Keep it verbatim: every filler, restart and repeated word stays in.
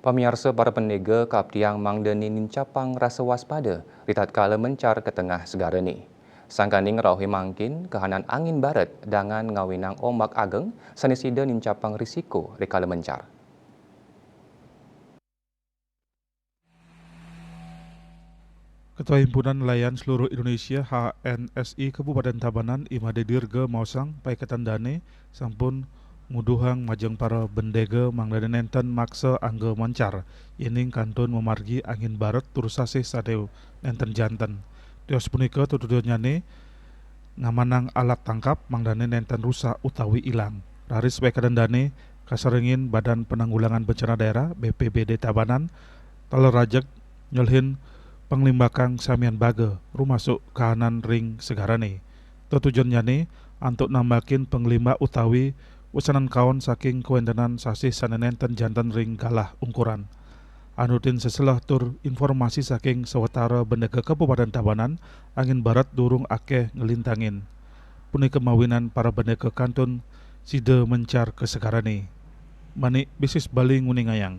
Pamiarsa para penega kaptiang mangda nincapang rasa waspada ritatkala mencar ka tengah segara ni. Sangkaning rauhé mangkin kahanan angin baret dangan ngawinang ombak ageng sané sida nincapang risiko rikala mencar. Ketua Himpunan Nelayan Seluruh Indonesia H N S I Kabupaten Tabanan, I Made Dirga, maosang paiketan dané sampun nguduhang majeng para bendega mangdané nénten maksa angga mencar, yéning kantun mamargi angin baret tur sasih sané nénten janten. Tios punika tetudennyané ngamanang alat tangkap mangdané nénten rusak utawi ilang. Raris paiketan dané kasarengin Badan Penanggulangan Bencana Daerah, B P B D Tabanan, taler rajeg nyelhin panglimbakang samian baga, rumasuk kahanan ring segarané. Tetujennyané antuk nambakin panglimbak utawi wesanan kaon saking kawéntenan sasih sané nénten janten ring galah ungkuran. Anutin seselah tur informasi saking sawetara bendega Kabupaten Tabanan, angin baret durung akéh nglintangin. Punika mawinan para bendega kantun sida mencar ka segarané. Manik Bisnis Bali nguningayang.